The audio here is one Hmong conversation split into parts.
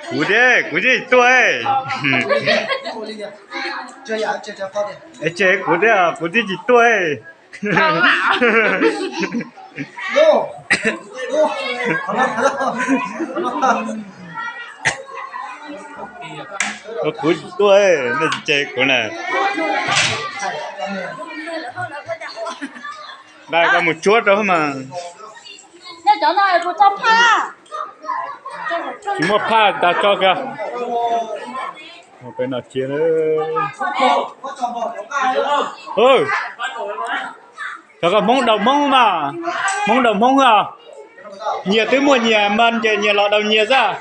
Kuv thiab, kuv thiaj tsis tuaj. Tsev kuv thiab, kuv thiaj tsis tuaj. Kuv tsis tuaj, nej tsis tseg kuv na. Dai koj mus tsuab rau mas. Tsis muaj phaj tas tso kiag. Peb no tsiab. Rau koj Hmoob daus Hmoob mas, Hmoob daus Hmoob os. Nyias twb muaj nyias mas ces nyias los daus nyias xwb.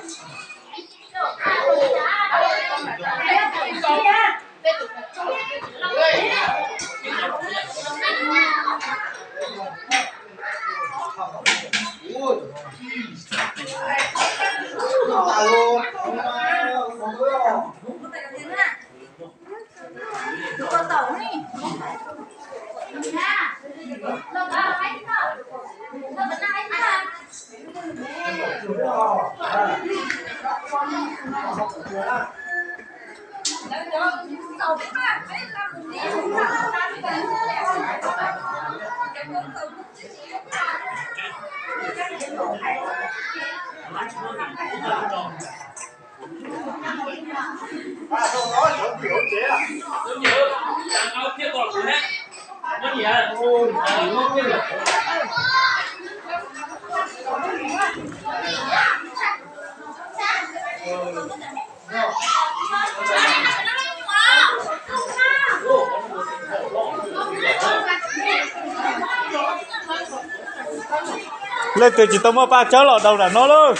Leej twg tsis tau muaj paj tsawb los daus nram no lauj.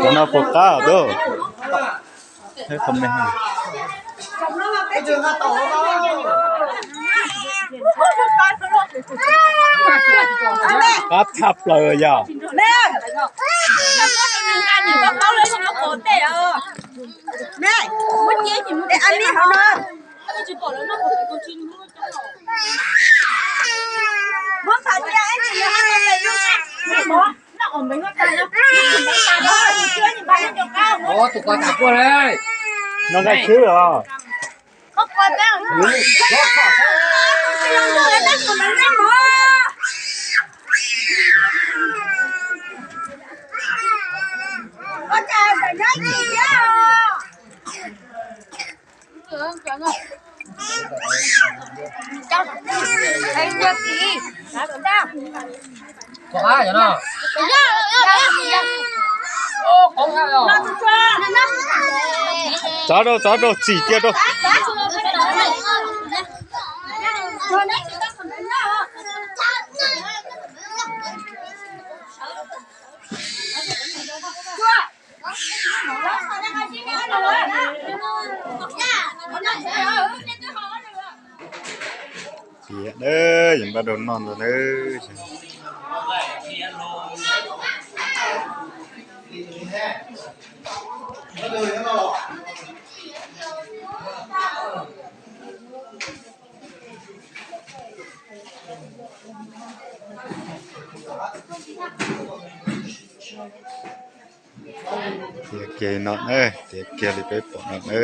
Qhov no puas qab os? Qab tshaj plaws yog. Tus ko tas kuaj le. No nqaij xwb os. Txav rau, txav rau, txim kiag rau. Tiag, yus npaj rau noj ntag nawb. Tiav kiag no na, tiav kiag li peb pom no na.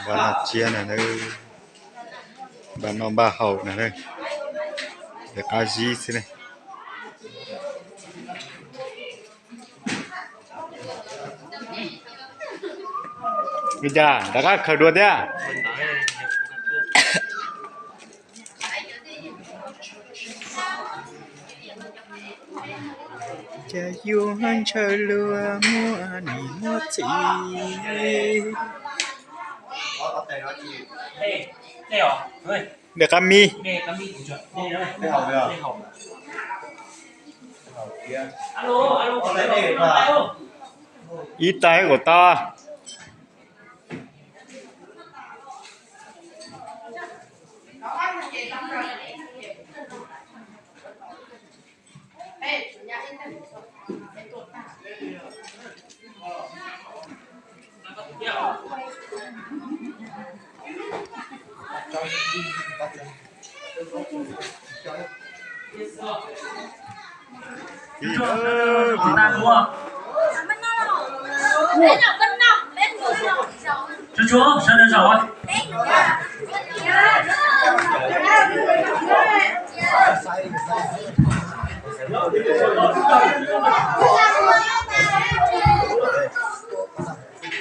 Npaj noj tsiab no na, npaj noj npaj haus no na, es qab zib xwb na. Li cas rov qab khaws dua thiab? Cas yuav ntshaw luag muaj niam muaj txiv. Nws qab mis. Ib tais kom tau. Tsuag tsuag, sawv daws zaum.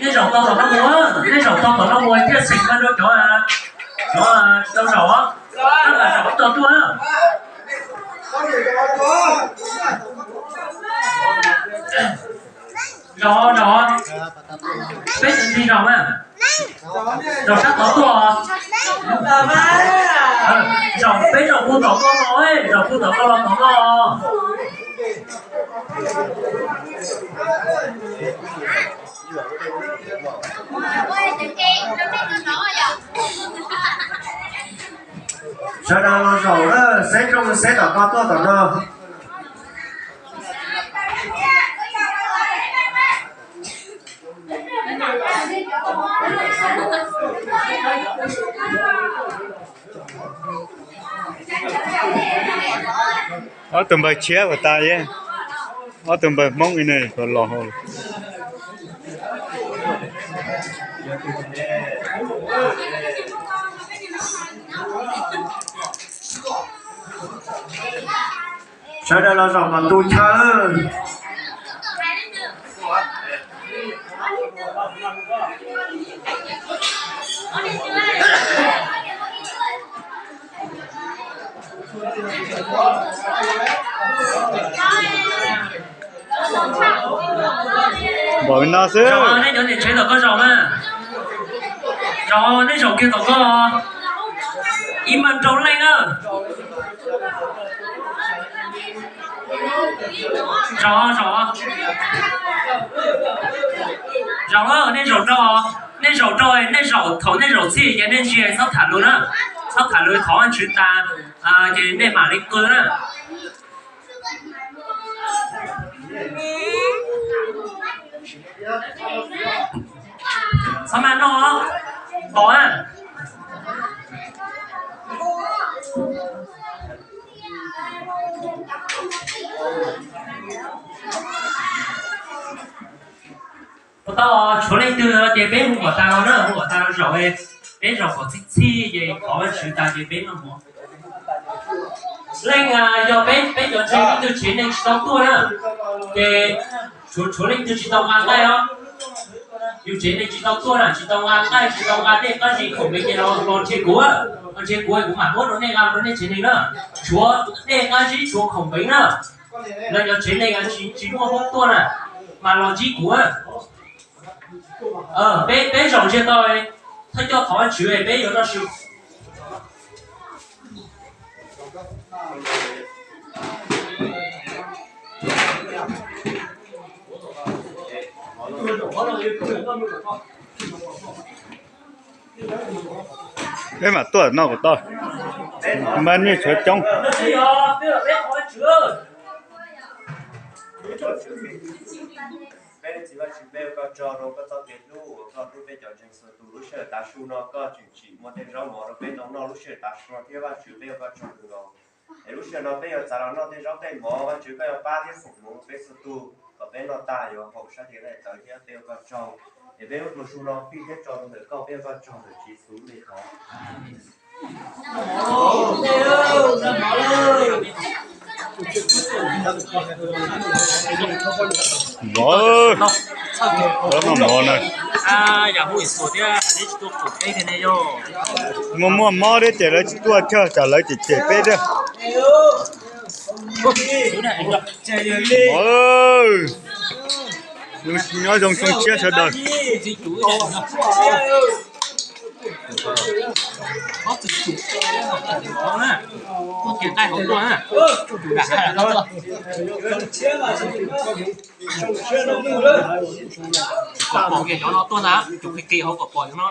Nej zaum tau tom no mus, nej zaum tau tom no mus thiaj xeem rau cov, cov tsis tau zaum, zaum tau tuaj. Zaum, zaum, peb tus ntxhais zaum na. Zaum sab tod tuaj. Zaum, peb zaum puag tom koj los, zaum puag tom koj los tom no. Sawv daws los zaum na, xeb rooj xeb tom koj tuaj tom no. Ob tug npawg tshiab puas tas, ob tug npawg Hmoob ib ne puas los hauv. Sawv daws los zaum kom tu chaw. Npaum no xwb. Zaum, nej cov niam tsev tom koj zaum na. Zaum, nej zaum kiag tom koj. Ib mag rau leej na. Zaum, zaum. Zaum, nej zaum rau, nej zaum rau, nej zaum thaum nej zaum txhij ces nej ntsia txhob tham lus na. Txhob tham lus, thov Vajtswv tas ces nej mam li qw na. Txhob maj noj, pom na. Puas tau, tshuav leej twg ces peb hu kom tas los na, hu kom tas los zaum. Peb zaum kom txhij txhij ces thov Vajtswv tas ces peb noj mov. Leej, yog peb, peb cov ntseeg leej twg tsev neeg tsis tau tuaj na, ces tshuav, tshuav leej twg tsis tau nqa nqaij os. Yus tsev neeg tsis tau tuaj na, tsis tau nqa nqaij, tsis tau nqa dej qab zib khoom npeev ces los, los nrhiav kuv, los nrhiav kuv kuv mam muab rau nej nqa rau nej tsev neeg na. Tshuav dej qab zib, tshuav khoom npeev na. Lawv cov tsev neeg tsis, tsis muaj Hmoob tuaj na, mas los ntsib kuv. Peb, peb zaum ntsiag to, thawj coj thov Vajtswv peb yuav noj su. Peb mam tuaj noj kom tau, npaj nej tshuav coob. Peb txiv Vajtswv, peb ua koj tsaug rau koj txoj kev hlub uas koj hlub peb cov ntseeg txhua tus. Lub sij hawm tav su no koj tseem tsim muaj tej zaub mov rau peb tau noj lub sij hawm tav su no thiab. Vajtswv, peb ua koj tsaug kawg nkaus. Es lub sij hawm no peb yuav txav los noj tej zaub tej mov, Vajtswv koj yuav pab thiab foom hmoov rau peb txhua tus kom peb noj tag yuav haum sab tes tawv thiab. Peb ua koj tsaug. Es peb muab tus su no fij thiab tso rau ntawm koj, peb ua koj tsaug ntawm Tswv Yexus lub npe thov. Mov, noj mov na. Muaj, muaj mob thiab ces lawv tsis tuaj thiab, tsam lawv cem cem peb thiab. Nyob zoo xyoo tshiab sawv daws. Ob txwm tsum na, tuaj tias nqaij hauv tuaj na, tsum dam hais tuaj. Kom pom kiag cov no tuaj ntag, tsum qis qis hauv kom pom cov no.